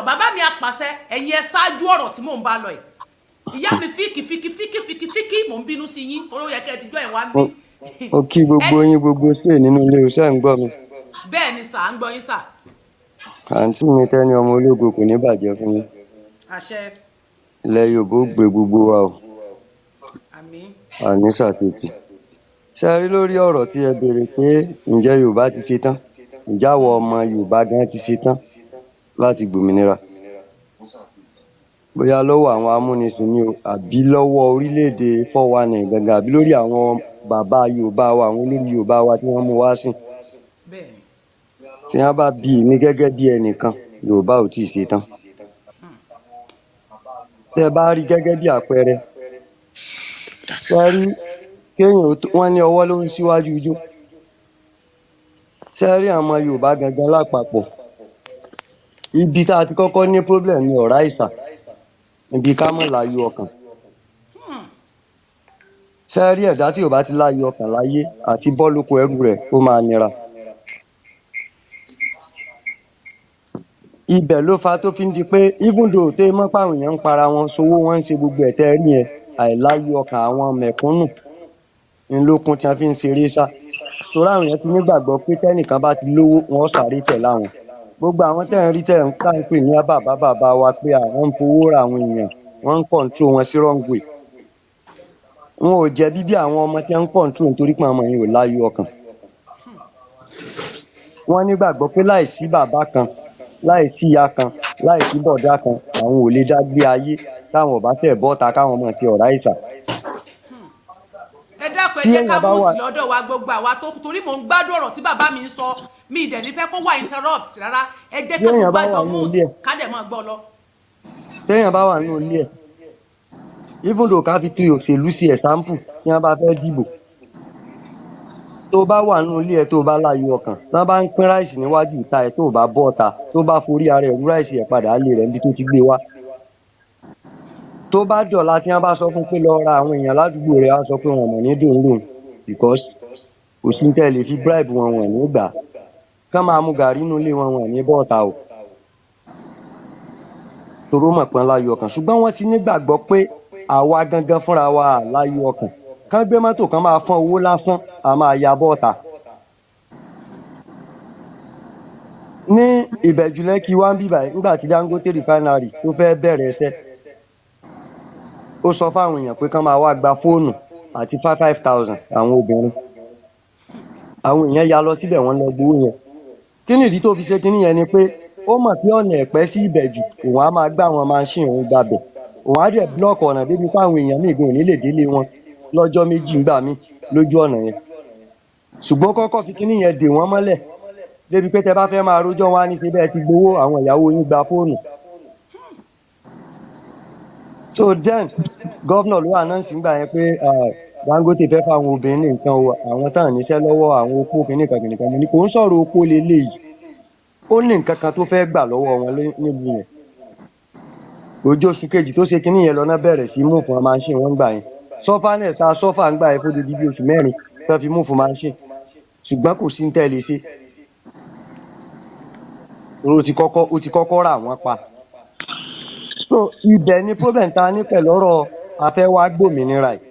Bàbá mi apàṣẹ, ẹ̀yin ẹ ṣáájú ọ̀rọ̀ tí mò ń bá lọ yìí. Ìyá mi fíkì fíkì fíkì fíkì fíkì, mò ń bínú sí yín torí ó yẹ kẹ́ ẹ ti jọ ẹ̀ wá ń bí. Mo kí gbogbo yín, gbogbo sí nínú ilé iṣẹ́ ń gbọ́ mi. Bẹ́ẹ̀ ni sà, ń gbọ́ yín sà. Àǹtí mi Tẹ́ni ọmọ ológo, kò ní bàjẹ́ fún yín. Àṣẹ. Ilẹ̀ Yorùbá ó gbé gbogbo wa o. Àmín. Àní ṣàtìtì ṣe rí lórí ọ̀rọ̀ tí ẹ béèrè pé ǹjẹ́ Yorùbá ti ṣe tán, ǹjẹ́ àwọn ọmọ Yorùbá gan ti ṣe tán láti gbòmìnira, bóyá lọ́wọ́ àwọn amúnisìn ni o, àbí lọ́wọ́ orílẹ̀-èdè 419 gangan, àbí lórí àwọn bàbá Yorùbá wa, àwọn olórí Yorùbá wa tí wọ́n mú wá sìn. Bẹ́ẹ̀ ni. Tí wọ́n bá bí mi gẹ́gẹ́ bí ẹnìkan, Yorùbá ò tí ì ṣe tán. Tẹ́ ẹ bá rí gẹ́gẹ́ bí àpẹẹrẹ, ṣe rí kéèyàn wọ́n ní ọwọ́ ló ń síwájú ijó. Ṣe rí àwọn ọmọ Yorùbá gangan lápapọ̀, ibi tá a ti kọ́kọ́ ní problem ní ọ̀rá ìsà, ibi ká mọ̀ láyọ̀ ọkàn. Ṣe rí ẹ̀dá tí ò bá ti láyọ̀ ọkàn láyé, àti bọ́ lóko ẹrú rẹ̀, ó máa nira. Ibẹ̀ ló fa tó fi ń di pé even though tẹ́ mọ́ páwọn èèyàn ń para wọn sowó, wọn ń ṣe gbogbo ẹ̀ tẹ́ rí yẹn, àìláyọ̀ ọkàn àwọn mẹ̀kúnnù ń lókun tí wọ́n fi ń ṣeré sá, torí àwọn èèyàn ti nígbàgbọ́ pé tẹ́nìkan bá ti lówó, wọn ó sáré tẹ̀ láwọn. Gbogbo àwọn tẹ́ ń rí, tẹ́ ń ká ń pè ní bàbá bàbá wa, pé àwọn ń fowó ra àwọn èèyàn, wọ́n ń control wọn sí wrong way. Wọn ò jẹ̀bi bí àwọn ọmọ tí wọ́n ń control, nítorí pé àwọn ọmọ yẹn ò láyọ̀ ọkàn. Wọ́n nígbàgbọ́ pé láìsí bàbá kan, láìsí ìyá kan, láìsí bọ̀dá kan, àwọn ò lè dá gbé ayé táwọn ò bá fẹ́ bọ́ta káwọn ọmọ ti ọ̀rá ìsà. Ẹ dákun, ẹ Tí jẹ́ ká èèyàn bá mute wà lọ́dọ̀ wa, gbogbo àwa tó kù, torí mò ń gbádùn ọ̀rọ̀ tí bàbá mi ń sọ. Mi ì dẹ̀ ní fẹ́ kó wà interrupt rárá. Ẹ jẹ́ Tí ká èèyàn gbogbo bá àjọ wà nínú mute ilé ẹ̀, ká dẹ̀ máa gbọ́ lọ. Téèyàn bá wà nínú ilé ẹ̀, even though ká fi ti òṣèlú sí example, tí wọ́n bá fẹ́ dìbò, tó bá wà nínú ilé ẹ̀, tó bá láyọ̀ ọkàn, tí wọ́n bá ń pín rice níwájú ìta ẹ̀, tó bá bọ́ ta, tó bá forí ara ẹ̀ rú rice ẹ̀ padà lé rẹ̀ níbi tó ti gbé wá, tó bá dọ̀la, tí wọ́n bá sọ fún pé lọ ra àwọn èèyàn ládùúgbò rẹ̀, á sọ pé wọn mọ̀ ní dùn lóhùn, because kò sí tẹ́ ẹ lè fi bribe wọn, wọn ní gbà kán máa mu gàrí nínú ilé wọn, wọn ní bọ́ọ̀ta o, toró mọ̀ pọ́n láyọ̀ ọkàn. Ṣùgbọ́n wọ́n ti nígbàgbọ́ pé àwa gangan fúnra wa à láyọ̀ ọkàn, kán gbé mọ́tò kan máa fọ́n owó lásán, a máa ya bọ́ọ̀ta. Ní Ìbẹ̀jú Lẹ́kì wá ń bì báyìí, nígbà tí Dangote Refinery tó fẹ́ bẹ̀rẹ̀ iṣẹ́, ó sọ fáwọn èèyàn pé kán máa wá gba fóònù àti 5,000 àwọn obìnrin. Àwọn èèyàn ya lọ síbẹ̀, wọ́n lọ gbowó yẹn. Kí nìdí tó fi ṣe kinní yẹn? Ni pé ó mọ̀ pé ọ̀nà Ẹ̀pẹ́ sí Ìbẹ̀jú, òun á máa gbá àwọn machine òun gbabẹ̀, òun á dẹ̀ block ọ̀nà débi pé àwọn èèyàn míì gan ò ní lè délé wọn lọ́jọ́ 2 ńgbà míì lójú ọ̀nà yẹn. Ṣùgbọ́n kọ́kọ́ fi kinní yẹn dè wọ́n mọ́lẹ̀ débi pé tẹ bá fẹ́ máa rojọ́, wọn á ní ṣe bẹ́ẹ̀ ti gbowó, àwọn ìyàwó yín gba fóònù. So then governor ló announce ńgbà yẹn pé Dangote fẹ́ fáwọn obìnrin ní nǹkan o, àwọn tán níṣẹ́ lọ́wọ́, àwọn opó, kìnnìkan kìnnìkan. Mo ní kò ń sọ̀rọ̀ opó leléyìí, ó ní nǹkan kan tó fẹ́ gbà lọ́wọ́ wọn nílùú yẹn. Ojú oṣù kejì tó ṣe kinní yẹn lọ́nà bẹ̀rẹ̀ sí mú fún machine wọn gbà yẹn. Sọ́fà náà ta sọ́fà ń gbà yẹn fún odidi bí oṣù 4 tó fi mú fún machine, ṣùgbọ́n kò sí ní tẹ́ lè ṣe, ó ti kọ́kọ́ rà wọ́n pa. So ibẹ̀ ni problem ta ní pẹ̀lú ọ̀rọ̀ afẹ́ wá gbòmìnira yìí.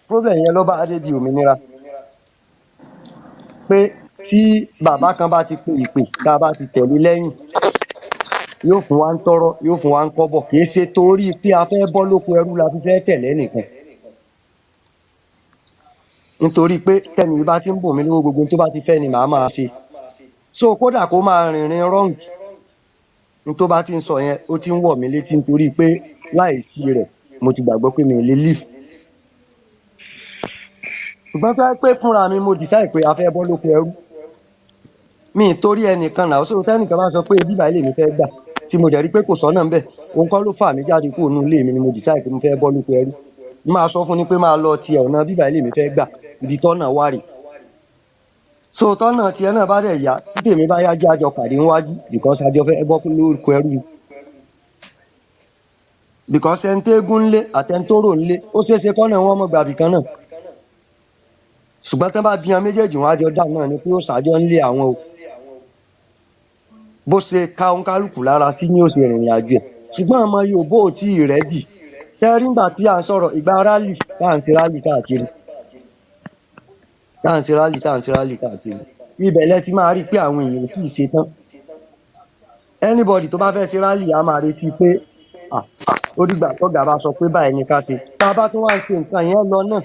Problem yẹn ló bá dé di òmìnira pé tí bàbá kan bá ti pe ìpè, tá a bá ti tẹ̀lé lẹ́yìn, yóò fún wa ń tọ́rọ́, yóò fún wa ń kọ́bọ̀. Kì í ṣe torí pé a fẹ́ bọ́ lóko ẹrú la fi fẹ́ tẹ̀lé nìkan, nítorí pé tẹ́ni yìí bá ti ń bùn mí lówó, gbogbo tó bá ti fẹ́ ni màá máa ṣe. So kódà kó máa rìnrìn wrong ní tó bá ti ń sọ yẹn, ó ti ń wọ̀ mí létí, nítorí pé láìsí rẹ̀, mo ti gbàgbọ́ pé mi ò lè live. Ṣùgbọ́n tó yẹ pé fúnra mi mo decide pé a fẹ́ bọ́ lóko ẹrú, mi ì torí ẹnìkan náà. So tẹ́nìkan bá sọ pé bíbá ilé mi fẹ́ gbà, tí mo dẹ̀ rí pé kò sọ́nà ńbẹ̀, òun kọ́ ló fà mí jáde kúrò nínú ilé mi ni mo decide pé mo fẹ́ bọ́ lóko ẹrú, máa sọ fún ni pé máa lọ ti ọ̀nà bíbá ilé mi fẹ́ gbà, ibi tọ́nà wà rè. So tọ́nà tiẹ̀ náà bá dẹ̀ yá, tí tèmi bá yá, jẹ́ àjọ pàdé níwájú, because àjọ fẹ́ bọ́ lóko ẹrú ni, because ẹni tégún ńlé àtẹni tó rò ńlé, ó ṣeé ṣe kọ́nà wọn mọ̀ gbàbì kan náà, ṣùgbọ́n tán bá bí wọn méjèèjì, wọn á jọ dáhùn náà ni pé ó ṣàjọ ńlé àwọn o. Bó ṣe ka òǹkálùkù lára sí ní ó ṣe rìnrìn àjò ẹ̀, ṣùgbọ́n ọmọ Yorùbá ò tí ì ready. Tẹ́rí ńgbà tí à ń sọ̀rọ̀ ìgbà rally, tá à ń ṣe rally káàkiri, tá à ń ṣe rally, tá à ń ṣe rally káàkiri, ibẹ̀ lẹ ti máa rí i pé àwọn èèyàn ò tí ì ṣe tán. Anybody tó bá fẹ́ ṣe rally á máa retí pé, ah, ó dìgbà tọ́gàá bá sọ pé báyìí ni ká ṣe. Tá a bá tún wá ń ṣe nǹkan yẹn lọ náà,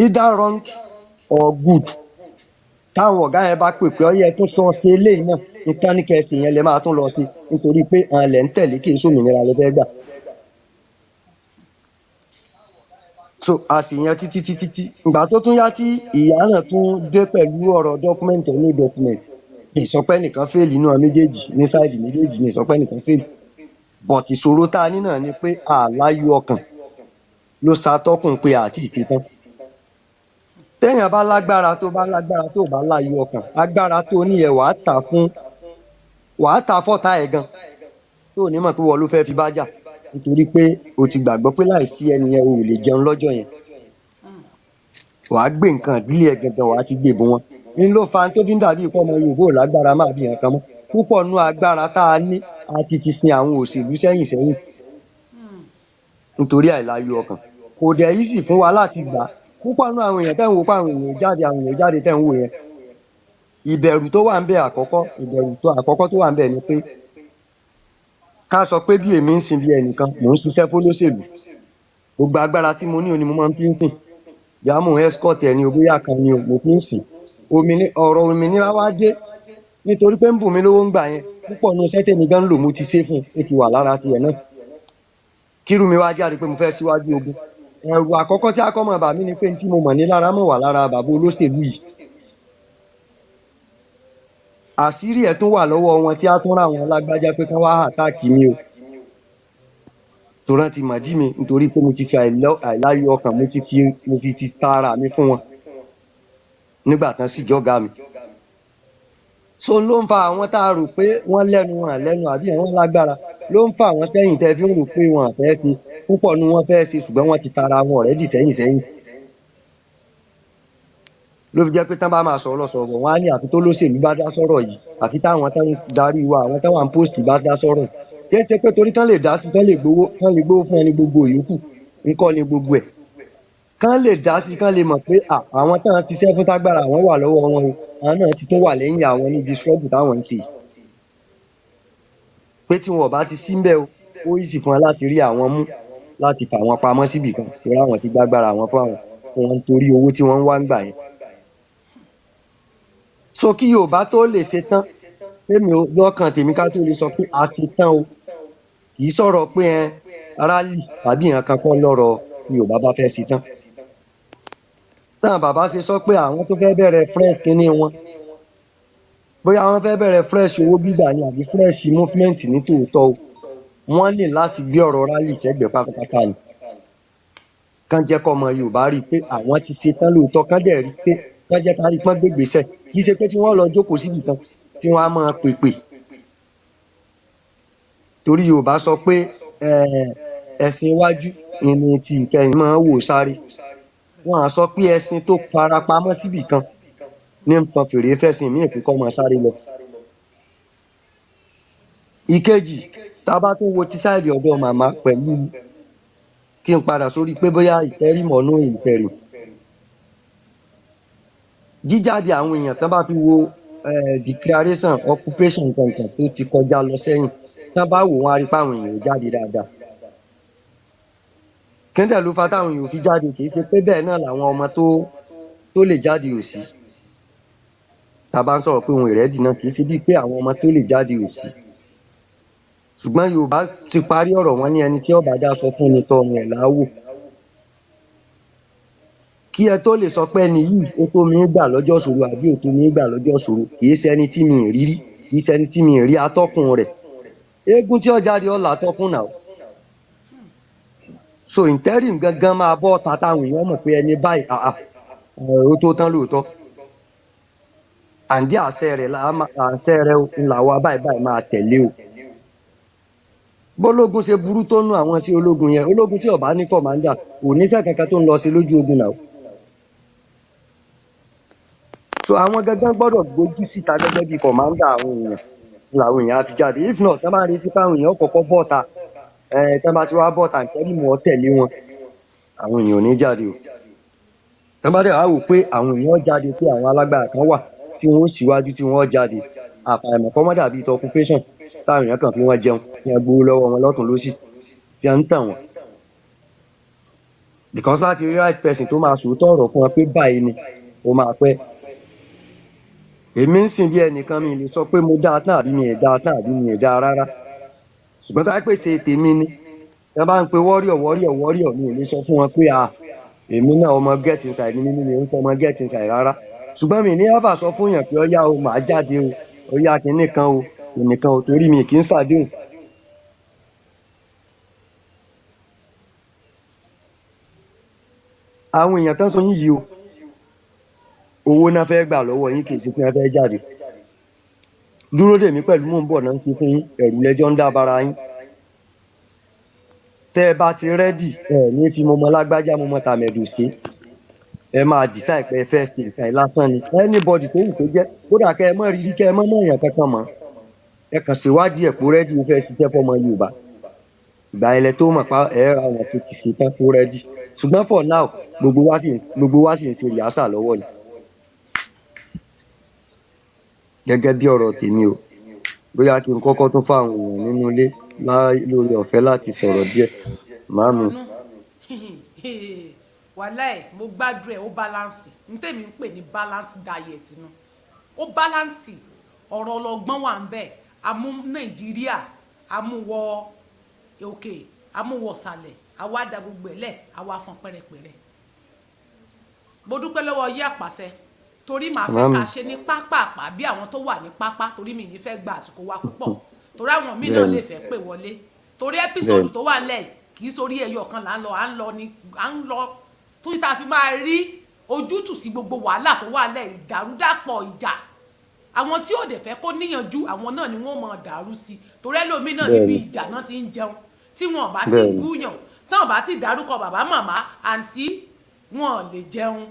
either wrong or good, táwọn ọ̀gá yẹn bá pè pé ọyẹ tún sọ ṣe eléyìí náà, nǹkan ní kẹsì yẹn lè máa tún lọ sí, nítorí pé àwọn lẹ̀ ń tẹ̀lé, kí èso òmìnira lè fẹ́ gbà. So a sì yan títí títí tí ìgbà tó tún yá tí ìyá náà tún dé pẹ̀lú ọ̀rọ̀ document or no document. Ìsọpẹ́ nìkan fail inú àwọn méjèèjì ní side méjèèjì ní ìsọpẹ́ nìkan fail, but ìṣòro tá a ní náà ni pé àláyò ọkàn ló ṣàtọ́kùn pé àti ìṣetán. Téèyàn bá lágbára, tó bá lágbára, tó bá láyò ọkàn, agbára tó ní yẹn wàá tà fún, wàá tà fọ́tá ẹ̀ gan, tó ní mọ̀ pé wọ́n ló fẹ́ fi bá jà, nítorí pé o ti gbàgbọ́ pé láìsí ẹni yẹn o ò lè jẹun lọ́jọ́ yẹn. Wàá gbé nǹkan ìdílé ẹ gangan, wàá ti gbé bò wọn. Ní ló fa tó fi ń dàbí ipò ọmọ Yorùbá ò lágbára máa bí nǹkan mọ́. Púpọ̀ nú agbára tá a ní, a ti fi sin àwọn òṣèlú sẹ́yìn sẹ́yìn nítorí àìláyọ̀ ọkàn. Kò dẹ̀ yìí sì fún wa láti gbà. Púpọ̀ nú àwọn èèyàn tẹ́ ń wo pé àwọn èèyàn jáde, àwọn èèyàn jáde tẹ́ ń wò yẹn, ìbẹ̀rù tó wà ń bẹ àkọ́kọ́, ìbẹ̀rù tó àkọ́kọ́ tó wà ń bẹ ni pé ká sọ pé bí èmi ń sin bí ẹnìkan, mò ń ṣiṣẹ́ fólóṣèlú, gbogbo agbára tí mo ní òní mo máa ń fi ń sìn yà, mò ń escort ẹni o, bóyá kan ni o, mo fi ń sìn. Ọ̀rọ̀ òmìnira wá dé, nítorí pé ń bùn mí lówó ń gbà yẹn, púpọ̀ nínú iṣẹ́ tèmi gan ń lò, mo ti ṣe fún un, ó ti wà lára tiẹ̀ náà. Kírú mi wá jáde pé mo fẹ́ síwájú ogun, ẹ̀rù àkọ́kọ́ tí a kọ́ mọ̀ bà mí ni pé tí mo mọ̀ ní lára mọ̀ wà lára bàbá olóṣèlú yìí, àṣírí ẹ̀ tún wà lọ́wọ́ wọn tí a tún rà wọn lágbájá pé kán wá attack mi o, tó rántí mọ̀dí mi, nítorí pé mo ti fi àìláyọ̀ ọkàn, mo fi ti ta ara mi fún wọn nígbà tán sì jọ́gàá mi. So ló ń fa àwọn tá a rò pé wọ́n lẹ́nu, wọn lẹ́nu àbí àwọn lágbára, ló ń fa àwọn sẹ́yìn tẹ́ fi ń rò pé wọn fẹ́ ṣe. Púpọ̀ nu wọn fẹ́ ṣe, ṣùgbọ́n wọ́n ti tara wọn already sẹ́yìn sẹ́yìn. Ló fi jẹ́ pé tán bá máa sọ̀rọ̀ sọ̀rọ̀, wọn á ní àfi tó lóṣèlú bá dá sọ̀rọ̀ yìí, àfi táwọn tán ń darí wa, àwọn tán wà ní post bá dá sọ̀rọ̀. Kì í ṣe pé torí tán lè dá sí, tán lè gbowó, tán lè gbowó fún ẹni gbogbo ìyókù ńkọ́ ni gbogbo ẹ̀. Kán lè dá sí, kán lè mọ̀ pé àwọn tán ṣiṣẹ́ fún, tágbára àwọn wà lọ́wọ́ wọn o, àwọn náà ti tún wà lẹ́yìn àwọn níbi struggle táwọn ń ṣe. Pé tí wọn ò bá ti sí ńbẹ̀ o, ó easy fún wọn láti rí àwọn mú, láti fà wọ́n pamọ́ síbì kan, torí àwọn ti gbágbára àwọn fún àwọn fún wọn nítorí owó tí wọ́n ń wá ńgbà yẹn. So kí Yorùbá tó lè ṣe tán, tèmi ò lọ́kàn tèmi, ká tó lè sọ pé a ṣe tán o, kì í sọ̀rọ̀ pé ẹ rally tàbí nǹkan kan kọ́ lọ́rọ̀ tí Yorùbá bá fẹ́ ṣe tán. Táwọn bàbá ṣe sọ pé àwọn tó fẹ́ bẹ̀rẹ̀ fresh kínní wọn, bóyá wọ́n fẹ́ bẹ̀rẹ̀ fresh owó gbígbà ni àbí fresh movement ní tòótọ́ o, wọ́n ní láti gbé ọ̀rọ̀ rally sẹ́gbẹ̀ẹ́ pátápátá ni. Kán jẹ́ kọ́mọ Yorùbá rí i pé àwọn ti ṣe tán lóòótọ́, kán dẹ̀ rí i pé kán jẹ́ ká rí i pọ́n gbégbèsẹ̀. Kì í ṣe pé tí wọ́n lọ jókòó síbì kan tí wọ́n á máa pèpè. Torí Yorùbá sọ pé ẹṣin iwájú ni ti ìkẹyìn máa ń wò sáré. Wọn á sọ pé ẹṣin tó fara pamọ́ síbì kan ní ń fọn fèrè fẹ́sìn míì pé kó máa sáré lọ. Ìkejì, tá a bá tún wo ti side ọ̀dọ̀ màmá pẹ̀lú kí n padà sórí pé bóyá interim or no interim. Jíjáde àwọn èèyàn, tán bá fi wo declaration occupation nǹkan tó ti kọjá lọ sẹ́yìn, tán bá wò, wọ́n á rí pé àwọn èèyàn ò jáde dáadáa. Kí dẹ̀ ló fa táwọn èèyàn ò fi jáde? Kì í ṣe pé bẹ́ẹ̀ náà làwọn ọmọ tó lè jáde ò sí. Tá a bá ń sọ̀rọ̀ pé òun ready náà, kì í ṣe bíi pé àwọn ọmọ tó lè jáde ò sí. Ṣùgbọ́n Yorùbá ti parí ọ̀rọ̀ wọn ní ẹni tí ó bá dá sọ fún ni tọrùn ẹ̀ là á wò. Kí ẹ tó lè sọ pé ẹni yìí ó tó mi gbà lọ́jọ́ ìṣòro àbí ò tó mi gbà lọ́jọ́ ìṣòro, kì í ṣe ẹni tí mi ì rí rí, kì í ṣe ẹni tí mi ì rí atọ́kùn rẹ̀. Eégún tí ó jáde ó látọ́kùn náà. So interim gangan máa bọ́ ta táwọn èèyàn mọ̀ pé ẹni báyìí, àà, ó tó tán lóòótọ́. Àǹdí àṣẹ rẹ̀, àṣẹ rẹ̀ làwa báyìí báyìí máa tẹ̀lé o. Bólógun ṣe burú tó nú àwọn sí ológun yẹn, ológun tí ó bá ní commander kò níṣẹ́ kankan tó ń lọ sí lójú ogun náà. So àwọn gangan gbọ́dọ̀ gbójú síta gẹ́gẹ́ bí commander àwọn èèyàn làwọn èèyàn á fi jáde. If not, tán bá ń retí káwọn èèyàn kọ́kọ́ bọ́ta, tán bá ti wá bọ́ta, ìtẹ́rìmù wọn tẹ̀lé wọn, àwọn èèyàn ò ní jáde o. Tán bá dẹ̀ wá wò pé àwọn èèyàn jáde, pé àwọn alágbára kan wà tí wọ́n ó síwájú tí wọ́n jáde, àfàìmọ̀ kọ́ mọ́ dàbí occupation táwọn èèyàn kàn fi wọ́n jẹun, tí wọ́n gbowó lọ́wọ́ wọn lọ́tùn lósì, tí wọ́n ń tàn wọ́n, because láti rí right person tó máa sòótọ́ ọ̀rọ̀ fún wọn pé báyìí ni ó máa pẹ́. Èmi ń sìn bí ẹnìkan, mi lè sọ pé mo dáa tán àbí mi ì dáa tán àbí mi ì dáa rárá, ṣùgbọ́n tó bá pèsè tèmi ni tí wọ́n bá ń pe warrior, warrior, warrior, mi ò lè sọ fún wọn pé à èmi náà ọmọ get inside ni mí. Mi ò ń sọ ọmọ get inside rárá, ṣùgbọ́n mi ní ever sọ fún yàn pé ó yá o, màá jáde o, ó yá kinní kan o, kinní kan o, torí mi kì í ṣàdéhùn. Àwọn èèyàn tán sọ yín yìí o, owó náà fẹ́ gbà lọ́wọ́ yín, kì í ṣe pé wọ́n fẹ́ jáde. Dúró dèmí pẹ̀lú mò ń bọ̀ náà ń ṣe fún yín, ẹ̀rù lẹ́jọ́ ń dábàrà yín. Tẹ́ ẹ bá ti ready, ẹ ní fi mo mọ lágbájá, mo mọ tàmẹ̀dù sí, ẹ máa decide pé ẹ fẹ́ ṣe nǹkan yìí lásán ni. Anybody tó wù kó jẹ́, kódà kẹ́ ẹ mọ́ rírí, kẹ́ ẹ mọ́ mọ̀yàn kankan mọ́, ẹ kàn ṣèwádìí ẹ̀ kó ready, ó fẹ́ ṣiṣẹ́ fọmọ Yorùbá. Ìgbà yẹn lẹ tó mọ̀ pa ẹ ra àwọn tó ti ṣetán kó ready. Ṣùgbọ́n for now, gbogbo wa sì ń ṣe rehearsal lọ́wọ́ ni. Gẹ́gẹ́ bí ọ̀rọ̀ tèmi o, bóyá kí n kọ́kọ́ tún fáwọn èèyàn nínú ilé lórí ọ̀fẹ́ láti sọ̀rọ̀ díẹ̀, màámi. Wàláì, mo gbádùn ẹ̀. Ó balance n tèmi ń pè ní balance diet nu. Ó balance, ọ̀rọ̀ ọlọ́gbọ́n wà ń bẹ̀. Amú Nàìjíríà, amúwọ òkè, amúwọ sàlẹ̀, àwa da gbogbo ẹ̀ lẹ̀, àwa fọn pẹ́rẹpẹ̀rẹ. Mo dúpẹ́ lọ́wọ́ yí àpàṣẹ, torí màá fẹ́ Màámi. ká ṣe ní pápápá bí àwọn tó wà ní pápá, torí mi ní fẹ́ gba àsìkò wa púpọ̀, torí àwọn míì náà lè fẹ́ pè wọlé, torí episode tó wà nílẹ̀ kì í sórí ẹyọ kan là ń lọ, à ń lọ ní à ń lọ torí tá a fi máa rí ojútùú sí gbogbo wàhálà tó wà nílẹ̀, ìdàrúdàpọ̀, ìjà. Àwọn tí ò dẹ̀ fẹ́ kó níyànjú, àwọn náà ni wọ́n máa dàrú sí, torí ẹlòmíì náà níbi ìjà náà ti ń jẹun. Tí wọn bá ti búyàn, tí wọn bá ti dárúkọ bàbá, màmá, àǹtí, wọn ò lè jẹun.